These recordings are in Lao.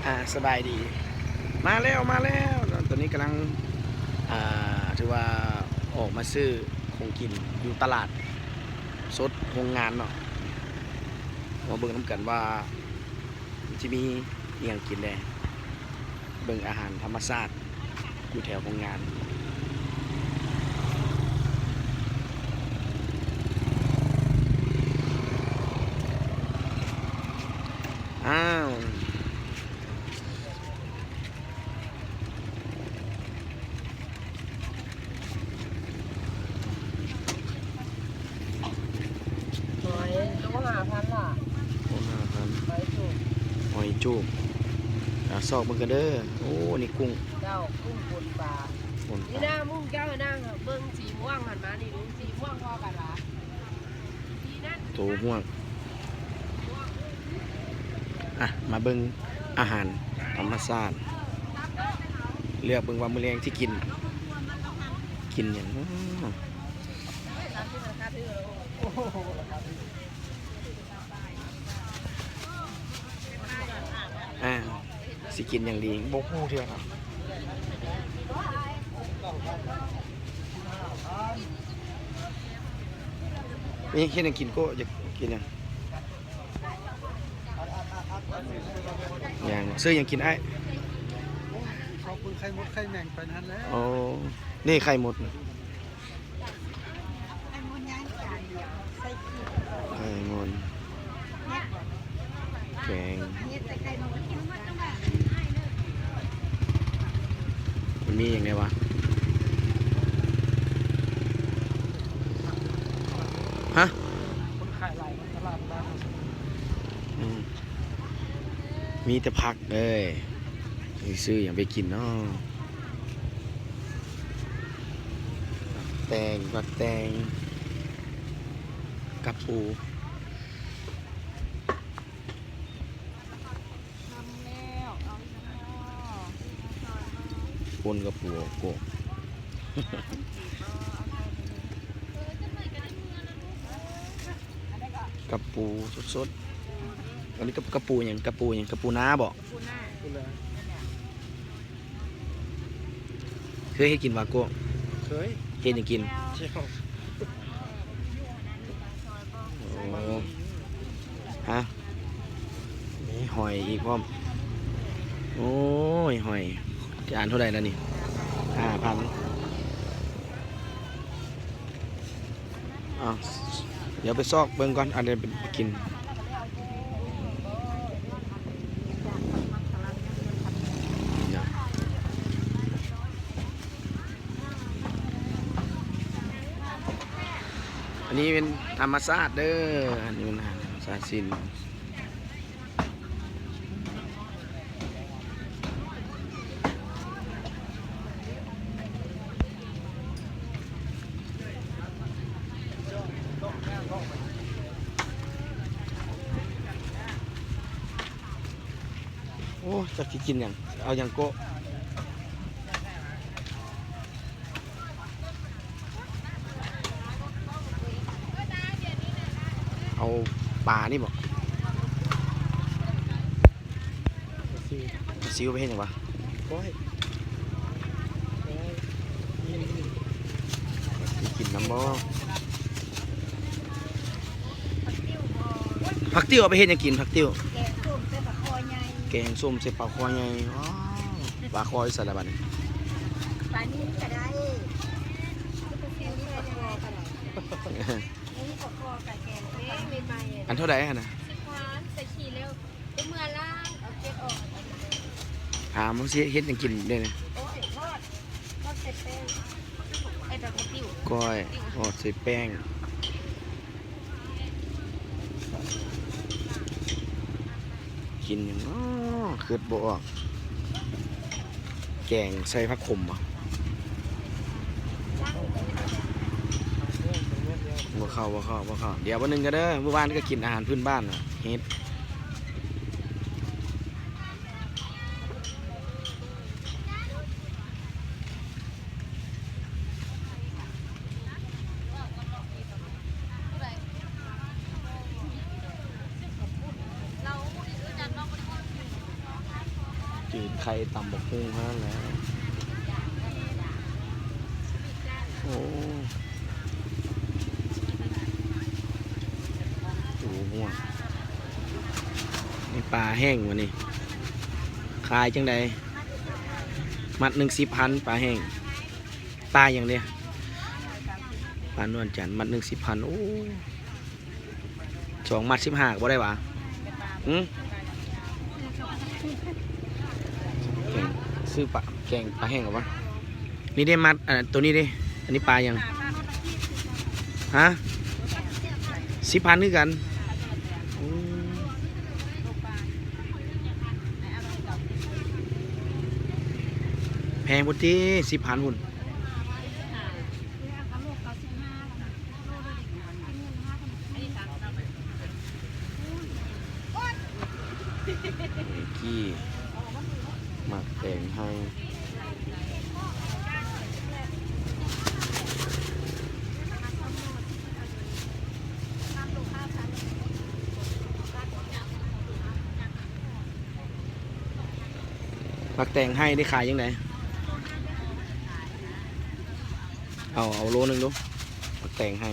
ອາ ສະບາຍດີ ມາແລ້ວ ມາແລ້ວ. ຕອນນີ້ກຳລັງ ອາ ຖືວ່າອອກມາຊື້ຂອງກິນຢູ່ຕະຫຼາດສົດໂຮງງານເນາະ ມາເບິ່ງນຳກັນວ່າ ມັນຊິມີອີ່ຫຍັງກິນແດ່ ເບິ່ງອາຫານທຳມະຊາດຢູ່ແຖວໂຮງງານ. ອ້າວ ຫອຍໂລຫ້າພັນລະ ໂລຫ້າພັນ ຫອຍຈູບ ຫອຍຈູບ ອາ ຊອກເບິ່ງກັນເດີ. ໂອ້ ນີ້ກຸ້ງ ເຈົ້າ ກຸ້ງປົ່ນປາ ປົ່ນປາ ນີ້ນະ ມຸ້ງເຈົ້ານະ ເບິ່ງສີມ່ວງຫັ້ນມານີ້ດູ ສີມ່ວງພໍກັນຫວາ? ໂຕຮ່ວງ. ອ່ະ ມາເບິ່ງອາຫານທຳມະຊາດ ເລືອກເບິ່ງວ່າມື້ແລງຊິກິນ ກິນຫຍັງເນາະ. ອ່າ ຊິກິນຫຍັງດີ ບໍ່ຮູ້ເທື່ອເນາະ. ມີເຮັດຫຍັງກິນໂກະ ຢາກກິນຫຍັງ? ຫຍັງ ຊື້ຫຍັງກິນອ້າຍ? ຊອກເບິ່ງໄຂ່ມົດໄຂ່ແມງໄປຫັ້ນແຫຼະ. ໂອ້ ນີ້ໄຂ່ມົດ ໄຂ່ມົດຍ່າງຈານດຽວ ໃສ່ຂີງ ໄຂ່ມົດ ແກງ ເຮັດໃສ່ໄຂ່ມົດ ມັນມີຫຍັງແດ່ວະ? ຮະ? ຄົນຂາຍຫຼາຍກວ່າຕະຫຼາດບ້ານເຮົາ. ອືມ ມີແຕ່ຜັກເອີຍ ຊິຊື້ຫຍັງໄປກິນເນາະ? ແຕງ ຜັກແຕງ ກະປູ ປ່ນກະປູ ໂກະ ກະປູສົດໆ. ອັນນີ້ກະ ກະປູຫຍັງ? ກະປູຫຍັງ? ກະປູນາບໍ? ກະປູນາ. ເຄີຍເຮັດກິນຫວາໂກະ? ເຄີຍ. ເຮັດຫຍັງກິນ? ແຈ່ວ. ໂອ້ ຮະ? ມີຫອຍອີກພ້ອມ. ໂອ້ຍ ຫອຍ ຈານເທົ່າໃດລະນີ້? ຫ້າພັນ. ອ້າວ ດຽວໄປຊອກເບິ່ງກ່ອນ ອັນໃດເປັນກິນ. ອັນນີ້ເປັນທຳມະຊາດເດີ ອັນນີ້ເປັນອາຫານທຳມະຊາດ ຊີ້ນ. ໂອ້ ຈັກຊິກິນຫຍັງ ເອົາຫຍັງໂກະ? ເອົາປານີ້ບໍ? ປາຊິວ. ປາຊິວໄປເຮັດຫຍັງຫວາ? ກ້ອຍ. ຊິກິນນຳບໍ? ຜັກຕິ້ວເອົາໄປເຮັດຫຍັງກິນ? ຜັກຕິ້ວ ແກງສົ້ມໃສ່ປາຄໍໃຫຍ່. ແກງສົ້ມໃສ່ປາຄໍໃຫຍ່. ວ້າວ ປາຄໍຢູ່ໃສລະບາດນີ້? ປານິນກະໄດ້ ປານິນປາຄໍກະໄດ້. ມີປາຄໍກະແກງໃໝ່ໆ. ອັນເທົ່າໃດຫັ້ນນະ? ສິບພັນ. ໃສ່ຂີ້ແລ້ວ ໄປເມືອລ້າງ ເອົາເກັບອອກ. ຖາມວ່າຊິເຮັດຫຍັງກິນເດ້ນີ້? ໂອ້ຍ ທອດ ທອດໃສ່ແປ້ງ ເຮັດແບບປາຕິ້ວ ກ້ອຍ ທອດໃສ່ແປ້ງ. ກິນຫຍັງເນາະ ຄຶດບໍ່ອອກ. ແກງໃສ່ຜັກຂົມບໍ? ບໍ່ເຂົ້າ ບໍ່ເຂົ້າ ບໍ່ເຂົ້າ. ດຽວມື້ໜຶ່ງກະເດີ ມື້ວານກະກິນອາຫານພື້ນບ້ານ ເຫັດ. ລາວຮູ້ດີຄືກັນເນາະ ບໍ່ໄດ້ເວົ້າ. ໄຂ່ຕຳບັກຫຸ່ງຫັ້ນແຫຼະ. ໂອ້ ໂອ້ ຫົວ ນີ້ປາແຫ້ງວະນີ້ ຂາຍຈັ່ງໃດ? ມັດໜຶ່ງສິບພັນ ປາແຫ້ງ. ປາຫຍັງເດ? ປານວນຈັນ ມັດໜຶ່ງສິບພັນ. ໂອ້ ສອງມັດສິບຫ້າກໍບໍ່ໄດ້ຫວາ? ຫື? ແກງ ຊື້ປາ ແກງປາແຫ້ງເອົາວະ. ນີ້ເດ້ ມັດ ອັນ ໂຕນີ້ເດ້ ອັນນີ້ປາຫຍັງ? ຮະ? ສິບພັນຄືກັນ. ໂອ້ ແພງພຸ້ນຕິ ສິບພັນພຸ້ນ. ເອກີ້ ໝາກແຕງໄຮ ໝາກແຕງໄຮນີ້ຂາຍຈັ່ງໃດ? ເອົາ ເອົາໂລໜຶ່ງດູ ໝາກແຕງໄຮ.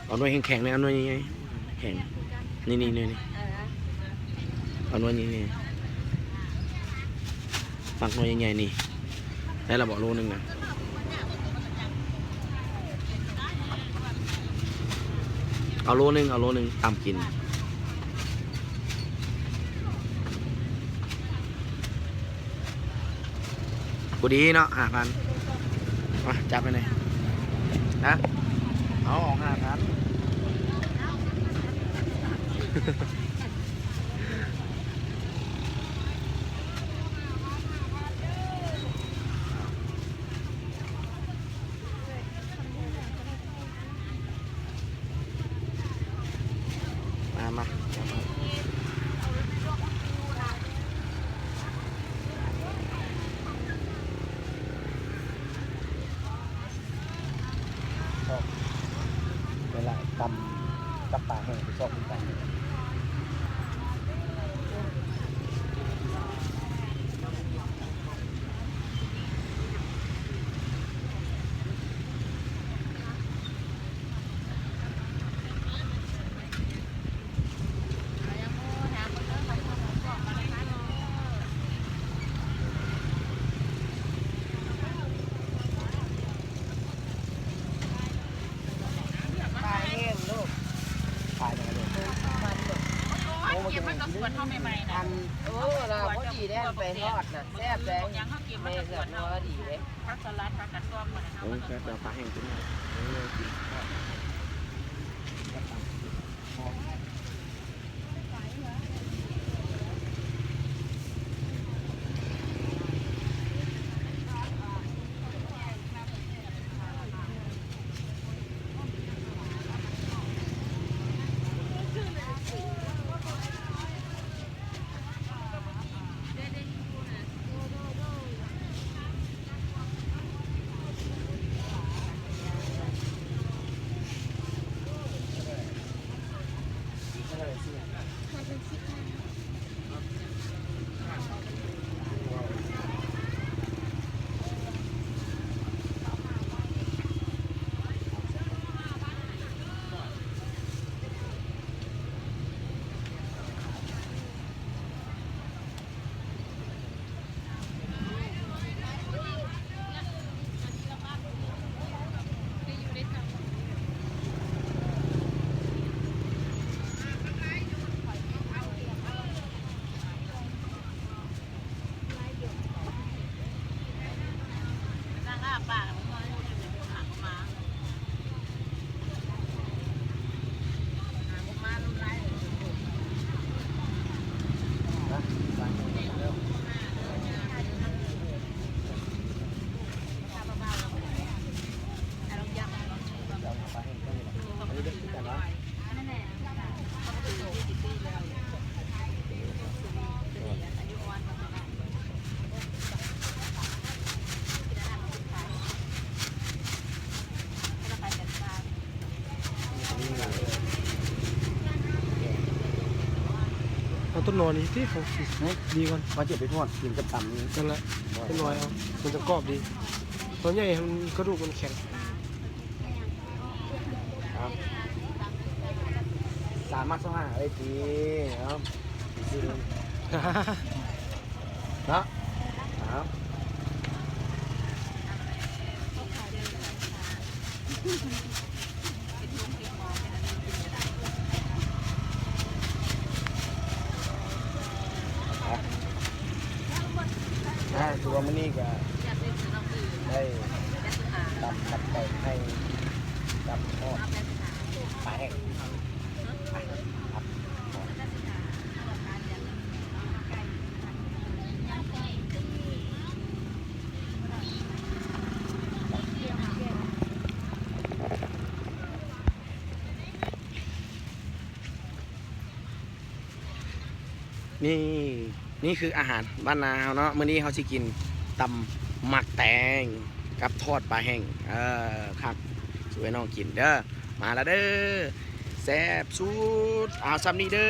ເອົາໜ່ວຍແຂງໆ ແດ່ ເອົາໜ່ວຍໃຫຍ່ໆ ແຂງ ນີ້ໆ ນີ້ໆ ເອົາໜ່ວຍໃຫຍ່ໆ ມັກໜ່ວຍໃຫຍ່ໆ ນີ້ ໄດ້ລະບໍ ໂລໜຶ່ງນະ? ເອົາໂລໜຶ່ງ ເອົາໂລໜຶ່ງ ຕຳກິນ. ພໍດີເນາະ ຫ້າພັນ ມາຈັບໄປແດ່ ຮະ ເອົາອອກຫ້າພັນ. ມາ ມາ ມາ ຊອກ ເວລາຕຳກັບປາແຫ້ງ ໄປຊອກກິນຕຳ. ປາແຫ້ງລູກ ປາຫຍັງລູກ? ໂອ້ ມັນກໍສວນເຮົາໃໝ່ໆ ນະ ອັນ ເອີ ລາວພໍດີເດ້ ໄປທອດນະ ແຊບເດ້ ແມ່ແຊບ ນົວດີເດ້. ຜັກສະຫຼັດ ຜັກກາດຊອມ ໂອ້ ແຊບ ເອົາປາແຫ້ງຕົວນີ້ ເອີ ກິນທອດ ກັບຕຳ ຫອມ. ຕົ້ນໜໍ່ນີ້ຕິ ເຮົາຊິ ຫຶ ດີກ່ອນ ວ່າຈະໄປທອດກິນກັບຕຳນີ້ ນັ້ນແຫຼະ ໂອ້ຍ ຕົ້ນໜໍ່ເອົາ ມັນຈະກອບດີ ໂຕໃຫຍ່ມັນກະດູກມັນແຂງ ເອົາ ສາມມັດຊາວຫ້າເອີຍຕິ ເອົາ ເນາະ ເອົາ ອ່າ ຖືວ່າມື້ນີ້ກະໄດ້ຕຳບັກແຕງໃຫ້ກັບທອດປາແຫ້ງ. ນີ້ ນີ້ຄືອາຫານບ້ານນາເຮົາເນາະ ມື້ນີ້ເຮົາຊິກິນຕຳໝາກແຕງກັບທອດປາແຫ້ງ ເອີ ຄັກ ສູ່ໃຫ້ນ້ອງກິນເດີ ມາລະເດີ ແຊບສຸດ ເອົາ ສ່ຳນີ້ເດີ.